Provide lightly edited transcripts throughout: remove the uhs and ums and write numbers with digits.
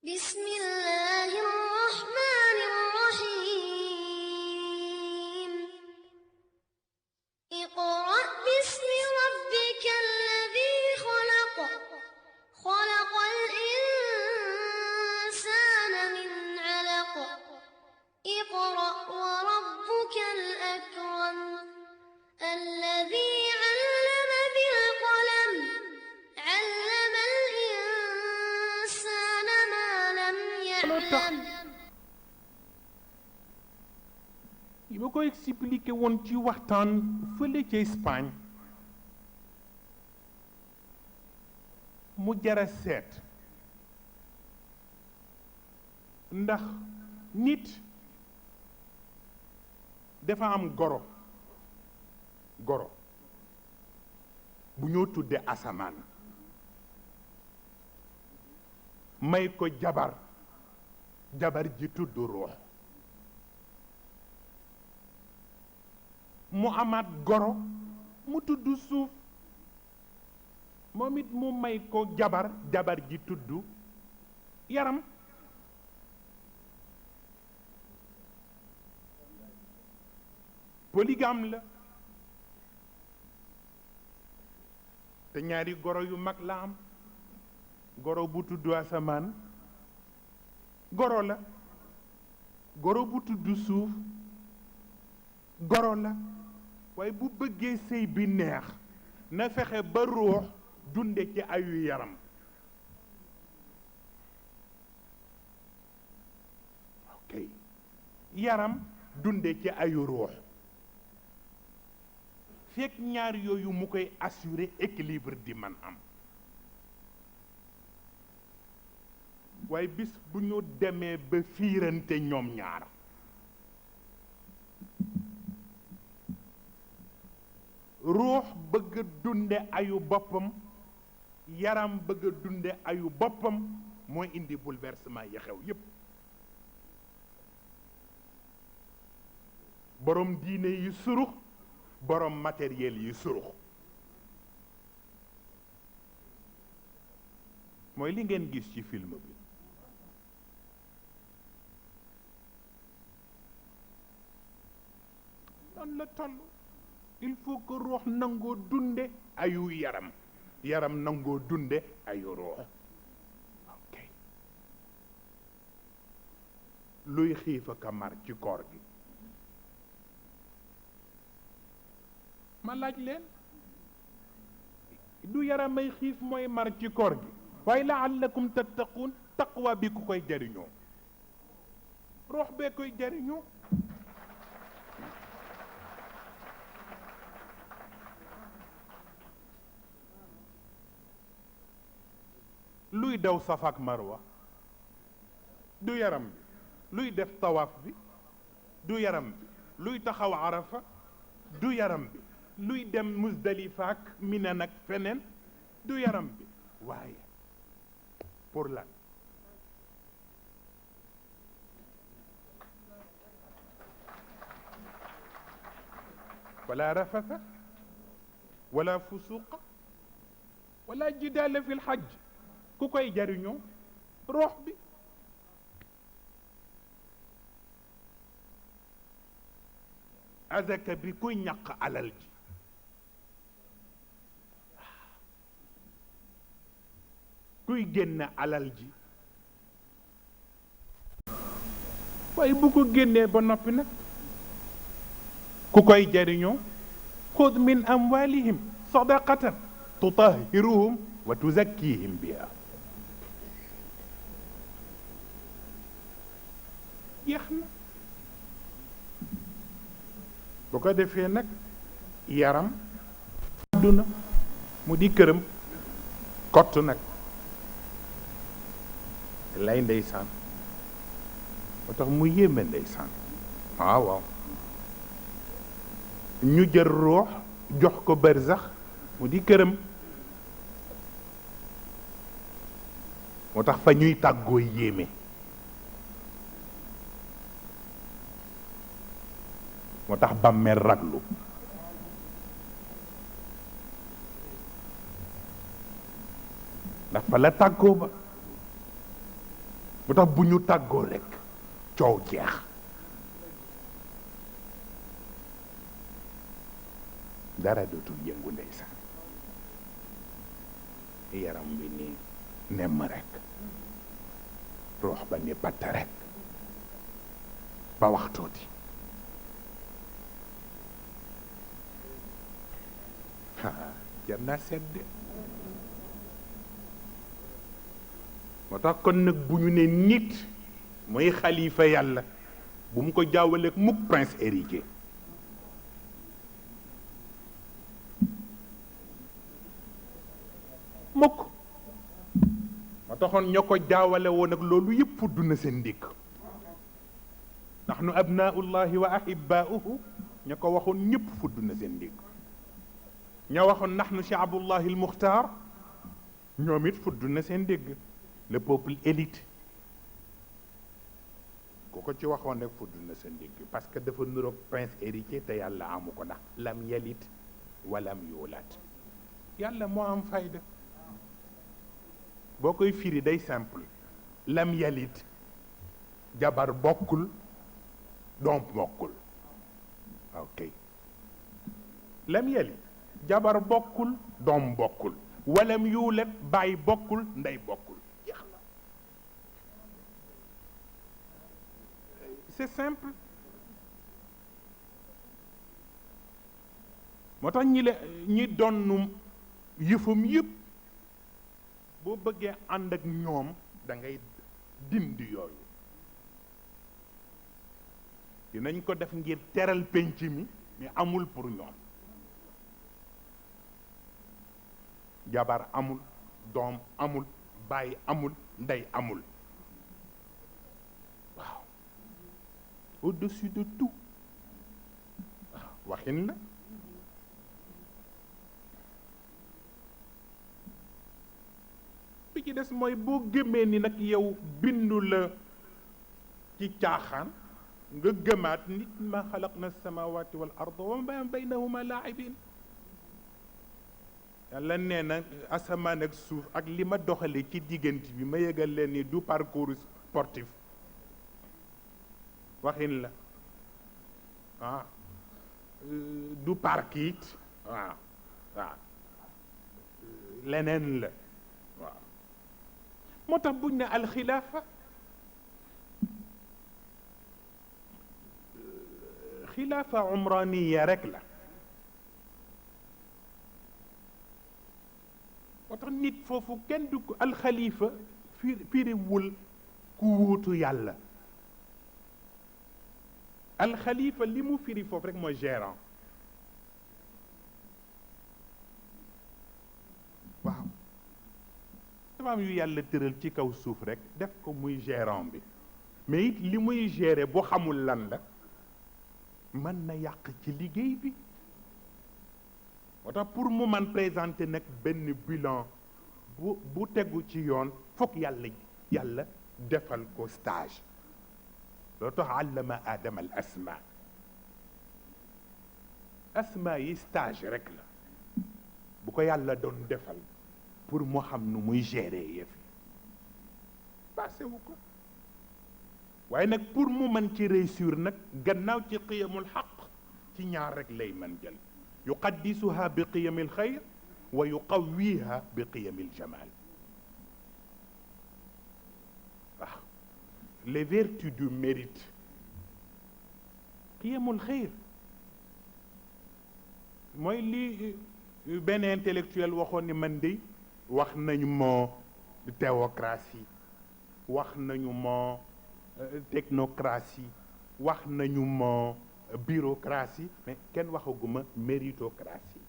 بسم الله الرحمن الرحيم اقرأ باسم ربك الذي خلق خلق الإنسان من علق اقرأ وربك الأكرم الذي علم بالقلم علم الإنسان ما لم يعلم yi ma ko expliqué woon ci waxtaan fële ca Espagne mu jara seet ndax nit dafa am goro bu ñoo tudde asamaan may ko jabar ji tudd ruux mu amaat goro mu tudd suuf moom it mu may ko jabar ji tudd yaram polygame la te ñaari goro yu mag la am goro bu tudd asamaan goro la goro bu tudd suuf goro la waaye bu bëggee sëy bi neex na fexe ba ruux dunde ci ayu yaram ok yaram dunde ci ayu ruux fekk ñaar yooyu mu koy assurer équilibre di man am waaye bis bu ñu demee ba fiirante ñoom ñaar ruux bëgg a dunde ayu boppam yaram bëgg a dunde ayu boppam mooy indi bouleversement yi xew yépp borom diine yi surux borom matériel yi surux mooy li ngeen gis ci film bi noonu la toll il faut que ruux nangoo dunde ayu yaram yaram nangoo dunde ayu ruux ok luy xiif ak a mar ci koor gi ma laaj leen du yaramay xiif mooy mar ci koor gi waaye laallakum tattaquun taqwa bi ku koy jariñoo ruux bee koy jariñoo luy daw safa ak marwa du yaram bi luy def tawaaf bi du yaram bi luy taxaw arafa du yaram bi luy dem Muzdalifa ak Mina nag feneen du yaram bi waaye pour lan wala rafasa wala fusuqa wala jidaala fi lxajj ku koy jariñoo ruux bi azaka bi kuy ñaq alal ji kuy génn alal ji waaye bu ko génnee ba noppi nag ku koy jariñoo xud min amwalihim sadaqatan tutahiruhum wa tuzakkihim biha jeex na bu ko defee nag yaram àdduna mu di këram kott nag lay ndeysaan moo tax mu yéeme ndeysaan waaw ñu jël ruux jox ko barzax mu di këram moo tax fa ñuy tàggoo yéeme moo tax bàmmeel raglu ndax fa la tàggoo ba mu tax bu ñu tàggoo rekk coow jeex dara dootul yëngu ndeysaan yaram bi ni nemm rekk ruux ba ni patt rekk ba waxtooti jar naa sedd moo tax kon nag bu ñu ne nit mooy xalifa yàlla bu mu ko jaawaleeg mukk prince héritier mukk moo taxoon ñoo ko jaawale woon ak loolu yëpp fudd na seen ndikk nahnu abnaullahi wa ahibaauhu ña ko waxoon ñëpp fudd na seen ndikk ña waxoon nahnu shaabullahi almuxtaar ñoom it fudd na seen dégg le peuple élite ku ko ci waxoon rek fudd na seen dégg parce que dafa nuroog prince héritier te yàlla amu ko ndax lam yalit walam yuulaat yàlla moo am fayda boo koy firi day simple lam yalit jabar bokkul doom bokkul ok lam yalit jabar bokkul doom bokkul walam yuulat baay bokkul ndey bokkul jeex na c'est simple moo tax ñi donnu yëfam yëpp boo bëggee ànd ak ñoom da ngay dindi yooyu dinañ ko def ngir teral penc mi mais amul pour ñoom jabar amul doom amul baay amul ndey amul waaw au-dessus de tout waaw waxin la bi ci des mooy boo gëmee ni nag yow bindu la ci caaxaan nga gëmaat nit ma xalaqna samawati wal arda wa ma baynahuma laa'ibin yàlla nee na asamaan ak suuf ak li ma doxale ci diggante bi ma yëgal leen ni du parcours sportif waxin la ah du parc it waaw waaw leneen la waaw moo tax buñ ne alxilaafa xilaafa umraniya rek la moo tax nit foofu kenn du ko alxalifa firiwul ku wuutu yàlla alxalifa li mu firi foofu rek mooy gérant waaw dafa am yu yàlla tëral ci kaw suuf rek def ko muy gérant bi mais it li muy gérer bu xamul lan la mën na yàq ci liggéey bi moo tax pour mu man présenter nag benn bilan bu tegu ci yoon foog yàlla defal ko stage loo tax allama aadama al asma yi stage rek la bu ko yàlla doon defal pour mu xam nu muy gérer yëf yi passé wu ko waaye nag pour mu mën ci réussir nag gannaaw ci qiyamul xaq ci ñaar rek lay mën jël yuqaddisuha bi qiyamil xayr wa yuqawiha bi qiyamil jamal waaw les vertus du mérite qiyamul xayr mooy li benn intellectuel waxoon ni man de wax nañu moo théocratie wax nañu moo technocratie wax nañu moo bureaucratie mais kenn waxaguma méritocratie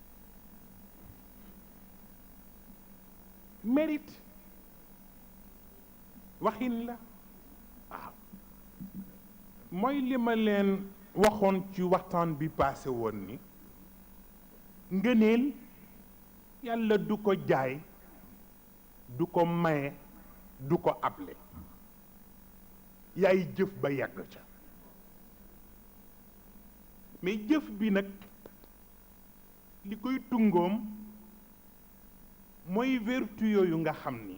mérite waxin la waaw mooy li ma leen waxoon ci waxtaan bi passé woon ni ngëneel yàlla du ko jaay du ko maye du ko able yaay jëf ba yàgg ca mais jëf bi nag li koy tungoom mooy vertu yooyu nga xam ni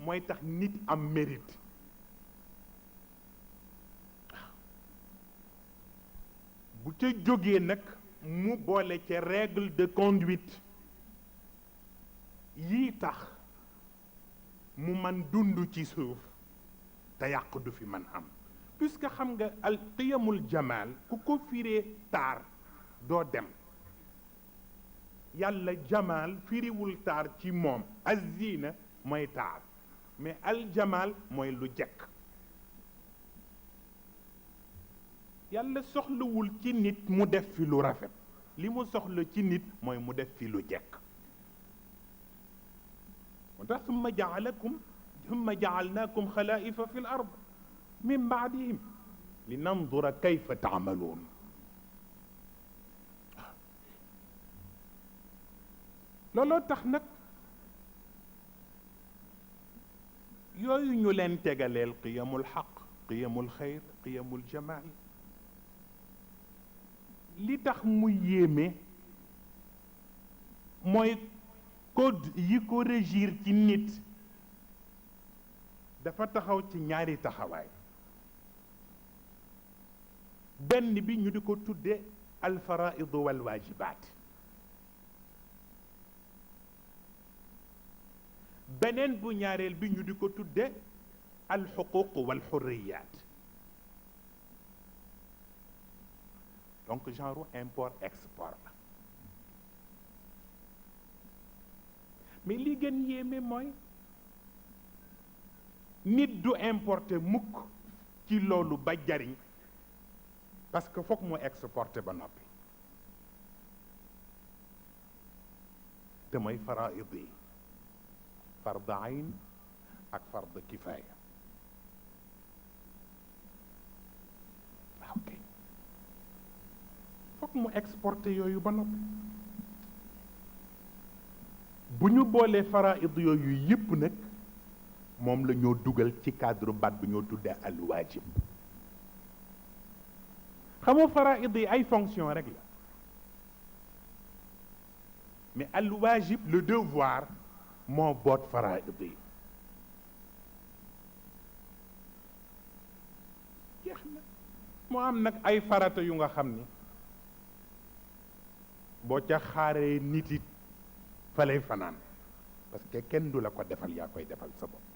mooy tax nit am mérite bu ca jógee nag mu boole ca règle de conduite yii tax mu man dund ci suuf te yàq du fi man am puisque xam nga al qiyamul jamal ku ko firee taar doo dem yàlla jamal firiwul taar ci moom azina mooy taar mais al jamal mooy lu jekk yàlla soxlawul ci nit mu def fi lu rafet li mu soxla ci nit mooy mu def fi lu jekk moo tax summa jaalnaakum xalaa'ifa fi l ard min baadihim li nandura kayfa taamaluun looloo tax nag yooyu ñu leen tegaleel qiyamul xaq qiyamul xayr qiyamul jamaal li tax mu yéeme mooy code yi ko régir ci nit dafa taxaw ci ñaari taxawaay benn bi ñu di ko tudde alfaraid wal waajibaat beneen bu ñaareel bi ñu di ko tudde alxuquq wal xurriyaat donc genre import export la mais li gën yéeme mooy nit du importer mukk ci loolu ba jariñ parce que foog mu exporter ba noppi te mooy faraid yi fard ayn ak fard kifaaya ok foog mu exporter yooyu ba noppi bu ñu boolee faraid yooyu yépp nag moom la ñoo dugal ci cadre baat bi ñoo tuddee al waajib xam nga faraid yi ay fonction rek la mais al waajib le devoir moo boot faraid yi jeex na moo am nag ay farata yu nga xam ni boo ca xaaree nit it fa lay fanaan parce que kenn du la ko defal yaa koy defal sa bopp